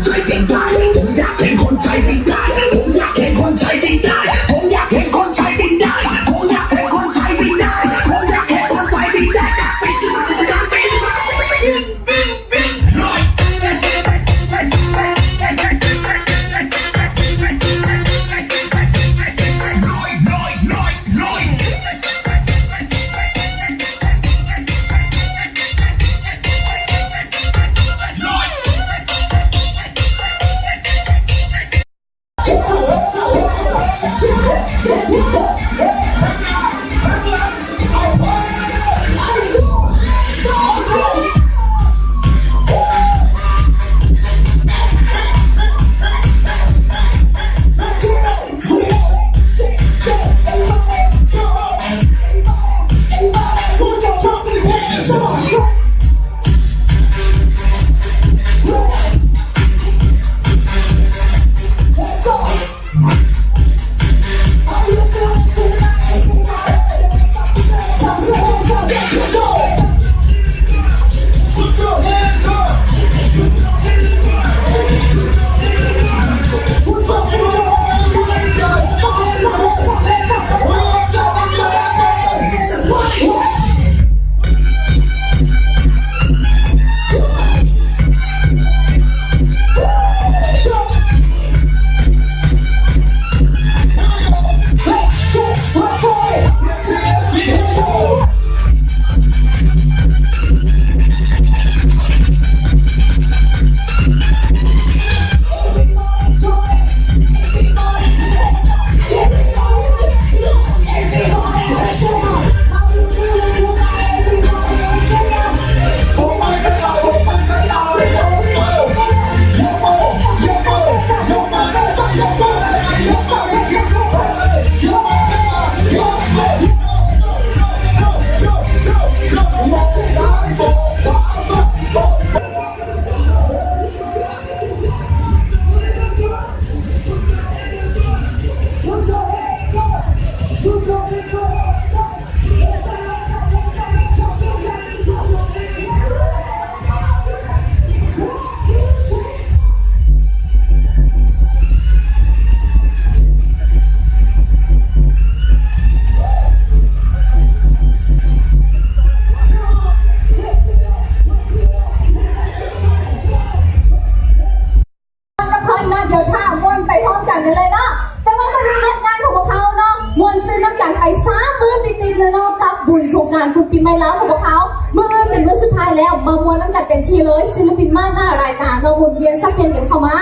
ໃຈບິນໄດ້ ຜົມຢາກເຫັນຄົນໃຈບິນໄດ້ ຜົມຢາກເຫັນຄົນໃຈບິນໄດ້ ຜົມຢາກເຫັນຄົນໃຈບິນໄດ້ ຜົມຢາກເຫັນຄົນໃຈບິນໄດ້ ຜົມຢາກເຫັນຄົນໃຈບິນໄດ້. ກັບເພິ່ນເນາະ ດຽວຖ້າມ່ວນໄປພ້ອມກັນໄດ້ເລີຍເນາະ. ແຕ່ວ່າຕອນນີ້ເນາະ ງານຂອງພວກເຮົາເນາະ ມ່ວນຊື່ນນຳກັນໄປສາມມື້ຕິດໆເລີຍເນາະ ກັບບຸນສົງການບຸນປີໃໝ່ລາວຂອງພວກເຮົາ. ມື້ອື່ນເປັນມື້ສຸດທ້າຍແລ້ວ ມາມ່ວນນຳກັນເຕັມທີ່ເລີຍ. ສິນລະປິນມາກໜ້າຫຼາຍຕາເນາະ ໝູນວຽນສັບປ່ຽນກັນເຂົ້າມາ.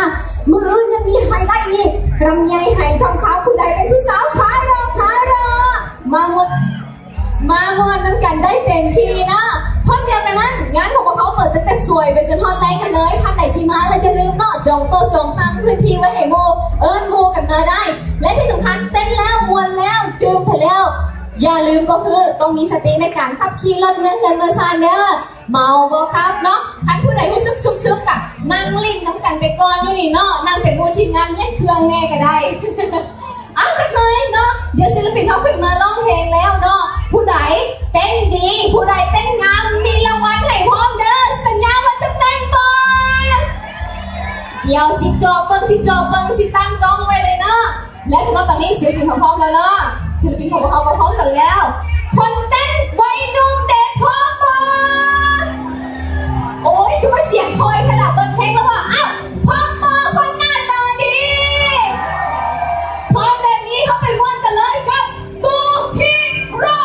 ມື້ອື່ນຍັງມີໄຮໄລອີກ ລຳໃຍໄຫທອງຄຳ ຜູ້ໃດເປັນຜູ້ສາວຂາຫຼໍ່ ຂາຫຼໍ່ ມາມ່ວນ ມາມ່ວນນຳກັນໄດ້ເຕັມທີ່ເນາະ. ພ້ອມດຽວກັນນັ້ນ ງານຂອງພວກເຮົາເປີດຕັ້ງແຕ່ສວຍໄປຈົນຮອດແລງກັນເລີຍ. ທ່ານໃດທີ່ມາແລ້ວ ຢ່າລືມເນາະ ຈອງໂຕະຈອງຕັ່ງພື້ນທີ່ໄວ້ໃຫ້ໝູ່ ເອີ້ນໝູ່ກັນມາໄດ້. ແລະທີ່ສຳຄັນ ເຕັ້ນແລ້ວ ມ່ວນແລ້ວ ດື່ມໄປແລ້ວ ຢ່າລືມກໍຄືຕ້ອງມີສະຕິໃນການຂັບຂີ່ລົດເມືອເຮືອນເມືອຊານເດີ. ເມົາບໍ່ຂັບເນາະ. ຄັນຜູ້ໃດຮູ້ສຶກຊຶມໆ ກະນັ່ງຫຼິ້ນນຳກັນໄປກ່ອນຢູ່ນີ້ເນາະ ນັ່ງເປັນໝູ່ທີມງານ ເລນເຄື່ອງແດ່ກະໄດ້. ເອົາຈັກໜ່ອຍເນາະ ດຽວສິນລະປິນເຮົາຂຶ້ນມາຮ້ອງເພງແລ້ວເນາະ. ຜູ້ໃດເຕັ້ນດີ ຜູ້ໃດເຕັ້ນງາມ ມີລາງວັນໃຫ້ພ້ອມເດີ. ສັນຍາວ່າຈະເຕັ້ນບໍ່? ດຽວຊິຈອບເບິ່ງ ຊິຈອບເບິ່ງ ຊິຕັ້ງກ້ອງໄວ້ເລີຍເນາະ. ແລະສຳລັບຕອນນີ້ ສິນລະປິນເຮົາພ້ອມແລ້ວເນາະ ສິນລະປິນຂອງພວກເຮົາກໍພ້ອມກັນແລ້ວ. ຄົນເຕັ້ນໄວໜຸ່ມເດ ພ້ອມບໍ່? ໂອ້ຍ ຄືວ່າສຽງຄ່ອຍແທ້ລະ ເປີດເພງແລ້ວບໍ່? ອ້າວ ພ້ອມບໍ່ ຄົນໜ້າຕາດີ? ພ້ອມແບບນີ້ ເຮົາໄປມ່ວນກັນເລີຍກັບ Two Hit Roll.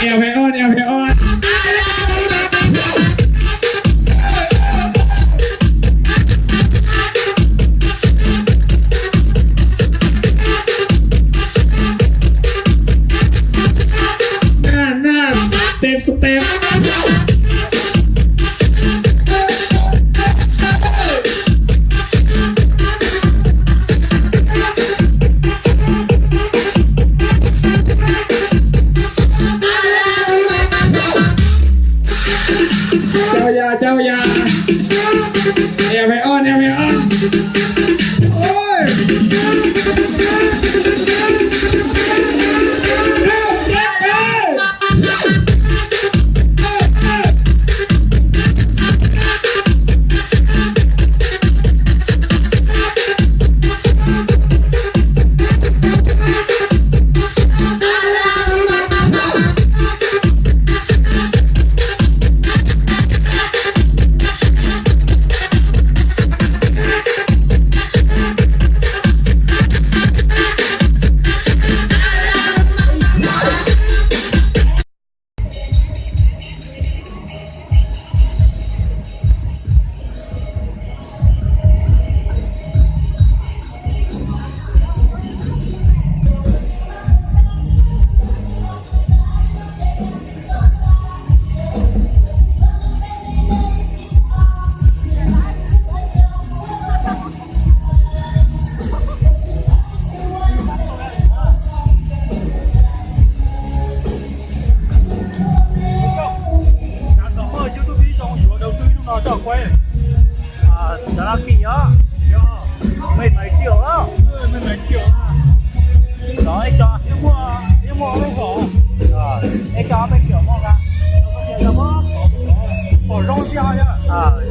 ແອວໃຫ້ອ່ອນ ແອວໃຫ້ອ່ອນ. ນັ້ນໆ ສະເຕັບ ສະເຕັບ. ເຈົ້າຢ່າ ເຈົ້າຢ່າ ແອວໃຫ້ອ່ອນ ແອວໃຫ້ອ່ອນ ໂອ້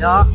ຍ.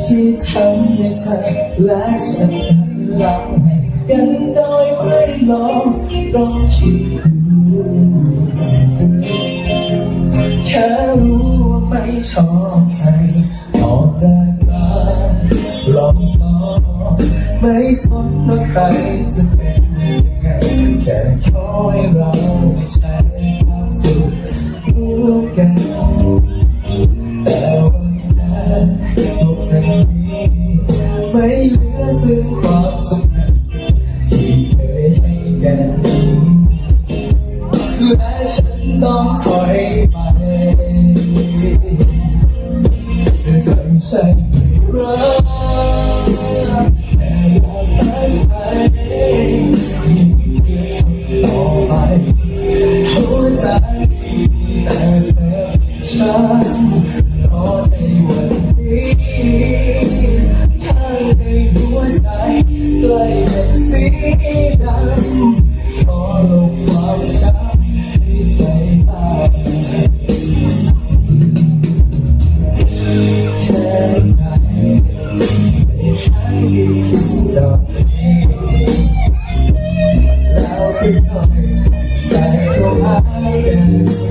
ທີ່ทำให้เธอและฉันหันหลังให้กันโดยไม่ลอง ลองคิดดู แค่รู้ว่าไม่ชอบใจ ออกเดินทางลองสอง ไม่สนว่าใครจะเป็นยังไง แค่ขอให้เราใช้ความสุข แต่วันนั้นพบกันนี้ ไม่เหลือซึ่งความสำคัญที่เคยให้กัน และฉันต้องถอยไป ไม่ใช่ไม่รัก แต่อยากตั้งใจ ยิ่งคิดต่อไป หัวใจ แต่เธอฉันรอในวันนี้ ข้างในหัวใจใกล้เป็นสีดำ ขอลบความช้ำในใจบ้าง แค่ใจ ให้อยู่ดอกนี้ แล้วค่อยๆ ใจก็หายกัน